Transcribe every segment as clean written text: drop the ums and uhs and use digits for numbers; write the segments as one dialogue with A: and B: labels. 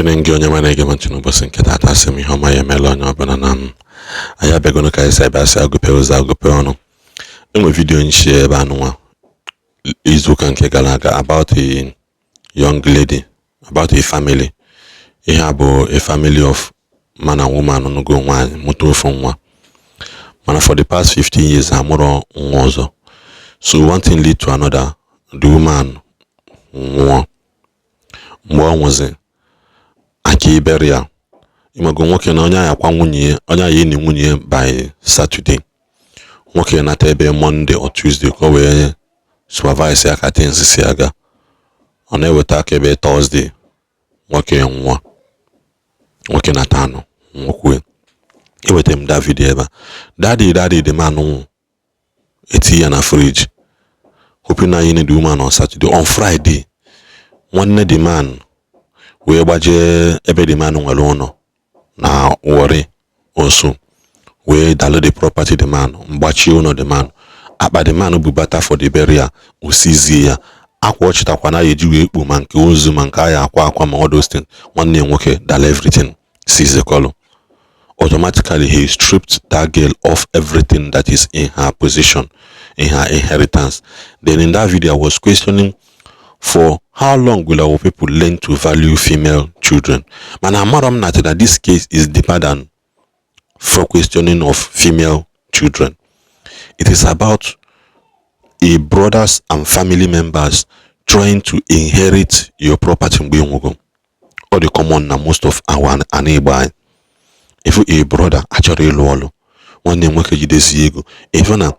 A: Ekene gị onye nwere ege m ntị n'ụbọchị nke taata. Asị m ihe ọma ya emela onye ọbụla na m. Anyị abịagono ka anyị si abịa, asị agụpe ụzọ agụpe ọnụ. Enwe video nchi ebe anụnwa izuụka nke gara aga about a young lady, about a family. Ihe a bụ a family of man and woman nụgo nwaanyị, mụta ofu nwa, mana for the past 15 years ha mụrụ nwa ọzọ. So one thing lead to another, the woman nwụọ. Mgbe ọ nwụzi, aka ibere ya ịmago nwoke na onye anya kwa nwunye ya, onye anya enyi nwunye ya by Saturday, nwoke nata ebe Monday or Tuesday ka o wee supervise ya ka things si aga. Ọ na-eweta aka ebe Thursday, nwoke nwụọ. Nwoke nata anụ nwokwue eweta m that video ebe a. Daddy, daddy, the man nwụ, eti ya na fridge, hoping na need the woman on Saturday. On Friday, nwanne the man wee gbajie ebe the man nwere ụlọ na Warri Osu, wee dalụ the property the man, mgbachie ụlọ the man, akpa the man bubata for the burial, osizie ya akwa ọ chịtakwa na ya eji wee kpu ma nke ozu ma nke aya akwa akwa ma all those things. Nwanne ya nwoke dala everything, sizekọlụ. Automatically he stripped that girl of everything that is in her position, in her inheritance. Then in that video I was questioning, for how long will our people learn to value female children? Mana amara m na that this case is deeper than for questioning of female children. It is about a brothers and family members trying to inherit your property mgbe ịnwụgo. Ọ dị common na most of our ana Igbo anyị. If a brother achọrọ ịlụ ọlụ, nwanne m nwoke jidezie ego. If na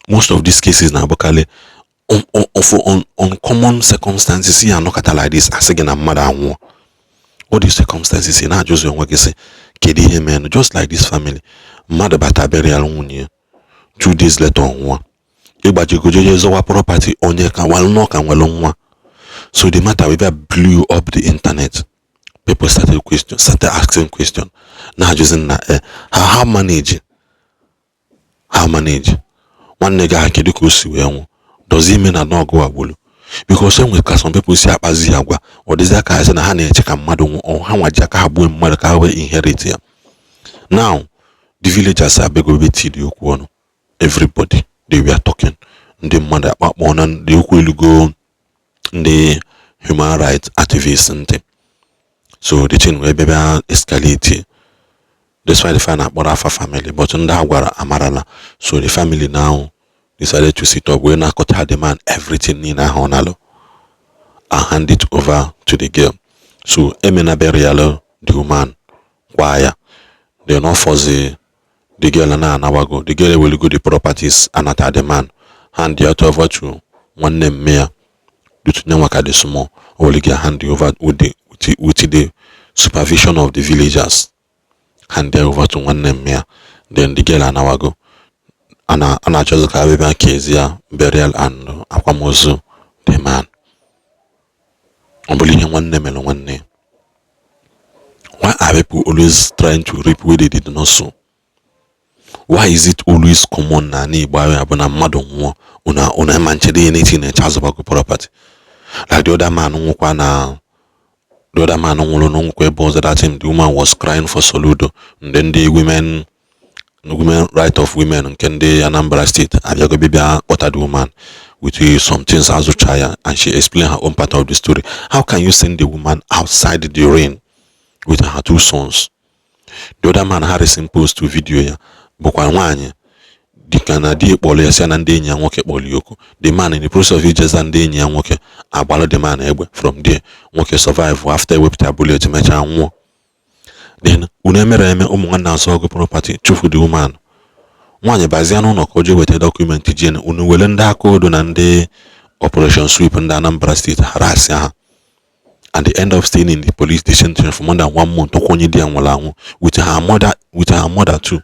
A: most of these cases na-abụkarị for uncommon circumstances ya anọkọta like this, asị gị na mmadụ anwụọ. All these circumstances, ị na-ajụzi onwe gị sị, kedu ihe mere? Just like this family, mmadụ bata burial nwunye ya, 2 days later ọ nwụọ. Ịgbajigojeje zọwa property onye ka nwere ka nwere nwa. So the matter wey blew up the internet, people started question, started asking question, na-ajụzi na how manage, how manage nwanne gị ahụ, kedu ka o si wee nwụ? Does ime na n'ọgụ agbulu? Because enwere ka some people si akpazi agwa, ọ dịzị aka ha sị na ha na-eche ka mmadụ nwụọ, ha nwaji aka ha gbuo mmadụ ka ha wee inherit ya. Now the villagers abịago ebe tiri okwu ọnụ. Everybody, they were talking. Ndị mmadụ akpakpọ na ndị okwu elugo ndị human rights activists ntị. So the thing wee bịa escalate, despite the fact na akpọrọ afa family, but ndị a gwara amarala. So the family now decided to sit up wee nakọta the man everything niile ahụ ọ nalụ and hand it over to the girl. So emena burial the woman kwa ya, then ọfọzi the girl na anawago. The girl eweligo the properties anata the man, hand it over to nwanne mme ya due to nyanwa ka dị small. O weligo hand over with the supervision of the villagers, hand it over to nwanne mme ya. Then the girl anawago. A na-achọzi ka abịa kezi ya burial and akwamozu the man. Ọ bụrụ ihe nwanne mere nwanne. Why are people always trying to reap where they did not sow? Why is it always common na ala Igbo ahụ bụ na mmadụ nwụọ, unu ma nchedo ihe n'echi na-eche azụbago property? Like the other man nwụkwa na the other man nwụrụ na nwụkwa ebe ọzọ. That time the woman was crying for Soludo. Ndị women right of women nke ndị Anambra State abịago bịa kpọta the woman with some things azụcha ya, and she explained her own part of the story. How can you send the woman outside the rain with her two sons? The other man Harrison post to video ya bụkwa nwaanyị dịka na di kpọrọ ya, sị na ndị enyi ya nwoke kpọrọ ya oku. The man, in the process of ijeza ndị enyi ya nwoke, agbalụ the man egbe. From there nwoke survive after ewepụta bullet, mechaa nwụọ. Then unu emere eme ụmụ nwanne azụ ọgụ property, chụfu the woman. Nwaanyị bazie n'ụlọ ka o jee weta document jien, unu were ndị aka odo na ndị operation sweep ndị Anambra State harass ha, and they end up staying in the police station for more than one month. Ọkwa onye di ya nwụrụ anwụ with her mother too.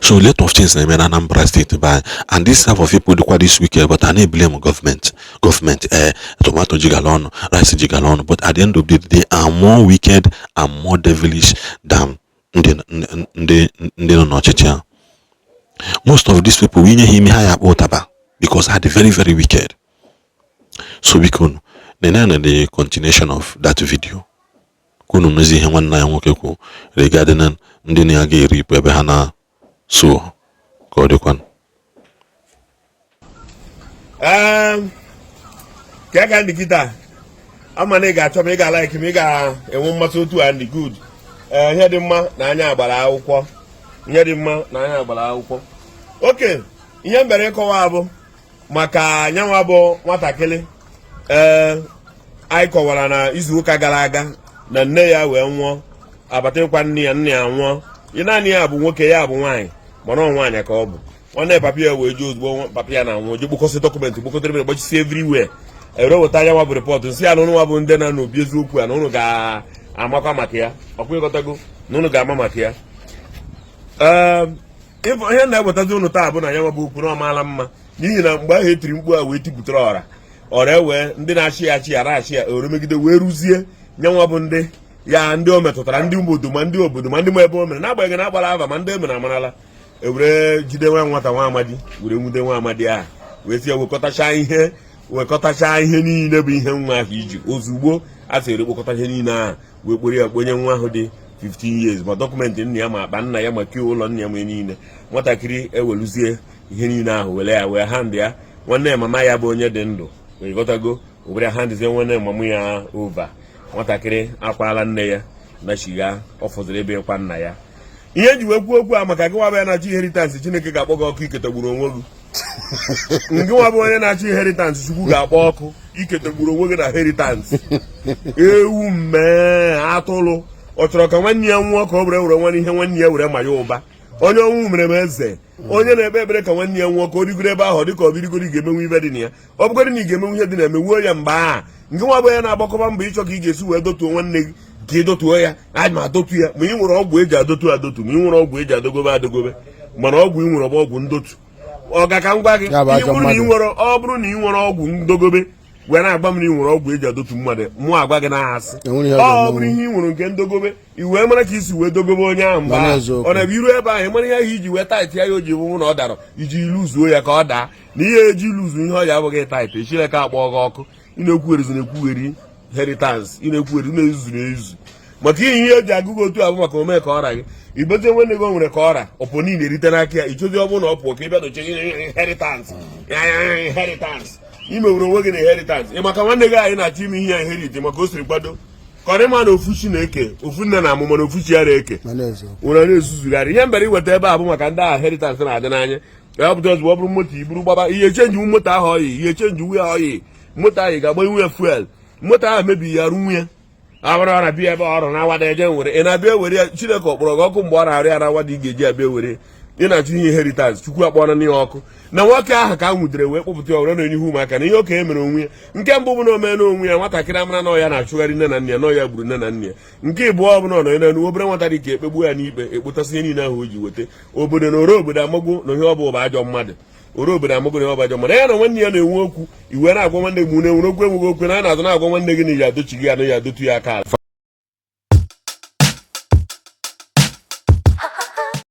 A: So lot of things na-eme na Anambra State by and this type of people dịkwa this weekend, but a na-eblame government. Government, tomato jigala ọnụ, rice jigala ọnụ, but at the end of the day they are more wicked and more devilish than ndị nọ n'ọchịchị ahụ. Most of these people, inye ha ime ha ya akpọ ụtaba because ha dị very very wicked. So biko, Nenenu the continuation of that video ka unu nụzi ihe nwanne ya nwoke kwu regarding ndị na-aga eripụ ebe ha na-so. Ka ọ dịkwanụ.
B: Ee, ka ka ndị kịta ama na ị ga-achọ ma ị ga-alike, ma ị ga-enwe mmasị otu a ndị good. Ee, ihe dị mma na anya agbara akwụkwọ, ihe dị mma na anya agbara akwụkwọ. Oke ihe mbere ịkọwa bụ maka nyanwa bụ nwatakịrị. Ee, anyị kọwara na izu ụka gara aga na nne ya wee nwụọ, abatakwa nne ya, nne ya nwụọ. Naanị ya bụ nwoke, ya bụ nwaanyị, mana ọ nwaanyị ka ọ bụ. Nwanne papa ya wee jee ozugbo papa ya na-anwụ, jee kpokọsị document, kpokọtara ebe, gbachisi everywhere, ewere weta anya nwa bụ report. Nsị ya na ụnụ nwa bụ ndị na n'obi eziokwu a, na ụnụ ga-amakwa maka ya. Ọkwa ịghọtago na ụnụ ga-ama maka ya. Ee, ihe na-ewetazi ụnụ taa bụ na ya nwa bụ okwu na ọmaala mma, n'ihi na mgbe ahụ etiri mkpu a wee tipụtara ọra ọra, ewee ndị na-achị ya achị ya na-achị ya ewere megide wee rụzie nyanwa bụ ndị ya, ndị o metụtara, ndị obodo, ma ndị obodo, ma ndị ma ebe o mere, n'agbanyeghị na agbara ava, ma ndị e mere amarala. Ewere jide nwa nwata nwa amadi, were nwude nwa amadi ahụ, wee sị ya wekọtacha ihe, wekọtacha ihe niile bụ ihe nwa ahụ iji. Ozugbo a sịrị kpokọta ihe niile ahụ, wee kporo ya kponye nwa ahụ dị 15 years, ma document nna ya, ma akpa nna ya, ma key ụlọ nna ya, ma ihe niile. Nwatakịrị eweluzie ihe niile ahụ, were ya wee hand ya nwanne ya mama ya bụ onye dị ndụ, wee ghọtago were handizie nwanne mama ya over. Nwatakịrị akwala nne ya na chigha, ọ fọziri ebe ịkwa nna ya. Ihe eji wee kwuo okwu a maka gị nwa bụ ya na-achọ inheritance. Chineke ga-akpọ gị ọkụ, iketagburu onwe gị. Ngị nwa bụ onye na-achọ inheritance, Chukwu ga-akpọ ọkụ, iketagburu onwe gị na inheritance. Ewu mmee atụrụ, ọ chọrọ ka nwanne ya nwụọ ka ọ were were nwanne ihe nwanne ya were ma ya ụba. Onye ọnwụ mere m eze, onye na-ekpe ekpere ka nwanne ya nwụọ ka o rigoro ebe ahụ, ọ dịka ọ birigoro. Ị ga-emenwu ibe dị na ya. Ọ bụgodị na ị ga-emenwu ihe dị na emewuo ya mgbe a. Nke nwa bụ onye na-agbakọba mbọ ịchọ ka ị ga-esi wee dotuo nwanne gị, ka ị dotuo ya, a ma adotu ya. Ma ị nwere ọgwụ eji adotu adotu, ma ị nwere ọgwụ eji adogobe adogobe, mana ọgwụ ị nwere bụ ọgwụ ndotu. Ọ ga ka m gwa gị,
C: Ya bụ ajọ
B: ị bụrụ na ị
C: mmadụ.
B: nwere, ọ bụrụ na ị nwere ọgwụ ndogobe wee na-agba m na ị nwere ọgwụ eji adotu mmadụ, mụ agwa gị na asị.
C: Enwere ihe ọ
B: Ọ
C: ga-emenwu.
B: bụrụ ihe ị nwere nke ndogobe, i wee mara ka isi wee dogobe onye ahụ mgbe
C: Mana
B: ahụ
C: eziokwu.
B: ọ na-ebe iru ebe ahụ, ị mara ihe ahụ iji wee tight ya, ya o ji bụrụ na ọ dara, iji luzuo ya ka ọ daa, na ihe eji luzu ihe ọ ya abụghị tight. Chineke akpọ gị ọkụ. Ị na-ekwugherizi, na-ekwugheri inheritance, ị na-ekwugheri, na-ezuzu na-ezuzu maka ihe eji agụ gị otu abụ maka ome ka ọra gị ibote nwanne gị o nwere ka ọra ọpụ niile erite n'aka ya. Ichozi ọ bụrụ na ọ pụọ ka ị bịa dochie inheritance, inheritance imewuru onwe gị na inheritance. Ị maka nwanne gị anyị na-achọ ime ihe ya inherit, maka o siri kwado ka ọ dị ma na ofu chi na-eke, ofu nne na amụma na ofu chi ya na-eke.
C: Mana eziokwu.
B: Nwere na-ezuzugharị ihe mbere iweta ebe a bụ maka ndị ahụ inheritance na-adị n'anya ya. Pụta ozugbo, ọ bụrụ moto iburu gbaba ihe, change moto ahụ oyi, ihe change wuya oyi moto ahụ, ị ga-agba ya fuel. Moto ahụ mebiri ya, rụ nwunye abụrụ ọ na-abịa ebe ọrụ na awada eje nwere ị na-abịa ewere ya. Chineke ọ kpọrọ gị ọkụ mgbe ọ na-arụ ya na awada ị ga-eji abịa ewere? Ị na-achọ ihe inheritance, Chukwu akpọrọ na ya ọkụ. Na nwoke ahụ ka a nwudere wee kpọpụta ya were n'ihu ụmụaka na ihe okenye mere onwe ya. Nke mbụ bụ na o mee n'onwe ya, nwatakịrị amara na ọ ya na-achụgharị nne na nna ya, na ọ ya gburu nne na nna ya. Nke ịbụọ bụ na ọ nọ n'elu obere nwata dị ka ekpegbuo ya n'ikpe, ekpotasị ihe niile ahụ o ji weta obodo na ore obodo amagwo na ihe ọ bụ bụ ajọ mmadụ. Ore obodo amagwo na ihe ọ bụ ajọ mmadụ. Ya na nwanne ya na-enwe okwu, iwe na-agwa nwanne gị na enwere okwu, enweghị okwu na a na-azụ na-agwa nwanne gị na ya adochi gị ya, na ya adotu ya aka ala.